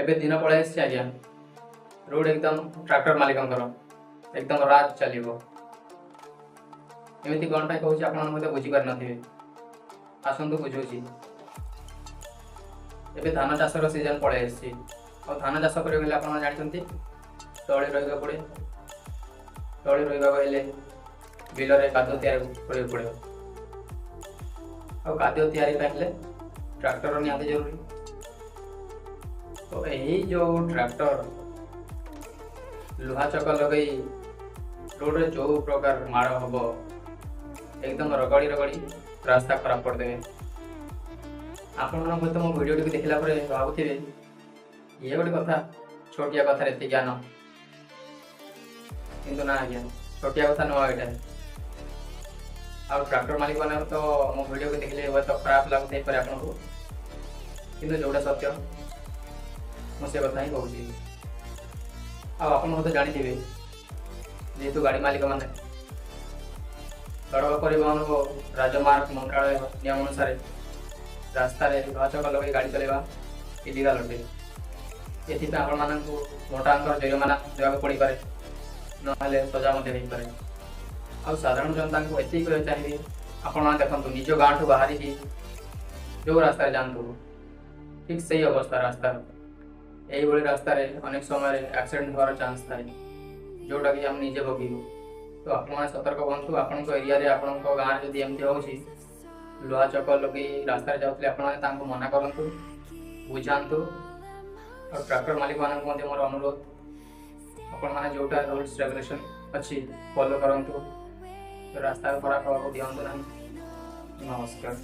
ଏବେ ଦିନ ପଳେଇ ଆସିଛି ଆଜ୍ଞା, ରୋଡ଼ ଏକଦମ ଟ୍ରାକ୍ଟର ମାଲିକଙ୍କର ଏକଦମ ରାଜ ଚାଲିବ। ଏମିତି କ'ଣ ପାଇଁ କହୁଛି, ଆପଣ ମଧ୍ୟ ବୁଝିପାରିନଥିବେ। ଆସନ୍ତୁ, ବୁଝଉଛି। ଏବେ ଧାନ ଚାଷର ସିଜନ୍ ପଳେଇ ଆସିଛି ଆଉ ଧାନ ଚାଷ କରିବାକୁ ହେଲେ ଆପଣ ଜାଣିଛନ୍ତି, ତଳି ରୋଇବାକୁ ପଡ଼େ। ତଳି ରୋଇବାକୁ ହେଲେ ବିଲରେ କାଦୁଅ ତିଆରି କରିବାକୁ ପଡ଼ିବ ଆଉ କାଦୁଅ ତିଆରି ପାଇଁ ହେଲେ ଟ୍ରାକ୍ଟର ନିହାତି ଜରୁରୀ। ତ ଏହି ଯେଉଁ ଟ୍ରାକ୍ଟର ଲୁହା ଚକ ଲଗେଇ ରୋଡ଼ରେ ଯେଉଁ ପ୍ରକାର ମାଡ଼ ହବ, ଏକଦମ ରଗଡ଼ି ରଗଡ଼ି ରାସ୍ତା ଖରାପ କରିଦେବେ। ଆପଣମାନେ ହୁଏତ ମୋ ଭିଡ଼ିଓଟିକୁ ଦେଖିଲା ପରେ ଭାବୁଥିବେ, ଇଏ ଗୋଟେ କଥା, ଛୋଟିଆ କଥାରେ ଏତେ ଜ୍ଞାନ। କିନ୍ତୁ ନା ଆଜ୍ଞା, ଛୋଟିଆ କଥା ନୁହଁ ଏଇଟା। ଆଉ ଟ୍ରାକ୍ଟର ମାଲିକ ମାନେ ତ ମୋ ଭିଡ଼ିଓକୁ ଦେଖିଲେ ହୁଏତ ଖରାପ ଲାଗୁଥାଇପାରେ ଆପଣଙ୍କୁ, କିନ୍ତୁ ଯେଉଁଟା ସତ୍ୟ ମୁଁ ସେ କଥା ହିଁ କହୁଛି। ଆଉ ଆପଣ ହୁଏତ ଜାଣିଥିବେ, ଯେହେତୁ ଗାଡ଼ି ମାଲିକମାନେ, ସଡ଼କ ପରିବହନ ଓ ରାଜମାର୍ଗ ମନ୍ତ୍ରାଳୟ ନିୟମ ଅନୁସାରେ ରାସ୍ତାରେ ଲୁହା ଚକ ଲଗାଇ ଗାଡ଼ି ଚଲାଇବା ଇଲିଗାଲ ଅଟେ। ଏଥିପାଇଁ ଆପଣମାନଙ୍କୁ ମୋଟା ଅଙ୍କର ଜରିମାନା ଦେବାକୁ ପଡ଼ିପାରେ, ନହେଲେ ସଜା ମଧ୍ୟ ହେଇପାରେ। ଆଉ ସାଧାରଣ ଜନତାଙ୍କୁ ଏତିକି କହିବାକୁ ଚାହିଁବି, ଆପଣମାନେ ଦେଖନ୍ତୁ, ନିଜ ଗାଁଠୁ ବାହାରିକି ଯେଉଁ ରାସ୍ତାରେ ଯାଆନ୍ତୁ, ଠିକ୍ ସେଇ ଅବସ୍ଥା ରାସ୍ତାର। ଏଇଭଳି ରାସ୍ତାରେ ଅନେକ ସମୟରେ ଆକ୍ସିଡେଣ୍ଟ ହେବାର ଚାନ୍ସ ଥାଏ, ଯେଉଁଟାକି ଆମେ ନିଜେ ଭୋଗିବୁ। ତ ଆପଣମାନେ ସତର୍କ ହୁଅନ୍ତୁ। ଆପଣଙ୍କ ଏରିଆରେ, ଆପଣଙ୍କ ଗାଁରେ ଯଦି ଏମିତି ହେଉଛି, ଲୁହା ଚକ ଲଗେଇ ରାସ୍ତାରେ ଯାଉଥିଲେ, ଆପଣମାନେ ତାଙ୍କୁ ମନା କରନ୍ତୁ, ବୁଝାନ୍ତୁ। ଆଉ ଟ୍ରାକ୍ଟର ମାଲିକମାନଙ୍କୁ ମଧ୍ୟ ମୋର ଅନୁରୋଧ, ଆପଣମାନେ ଯେଉଁଟା ରୁଲ୍ସ ରେଗୁଲେସନ୍ ଅଛି ଫଲୋ କରନ୍ତୁ, ରାସ୍ତା ଖରାପ ହେବାକୁ ଦିଅନ୍ତୁ ନାହିଁ। ନମସ୍କାର।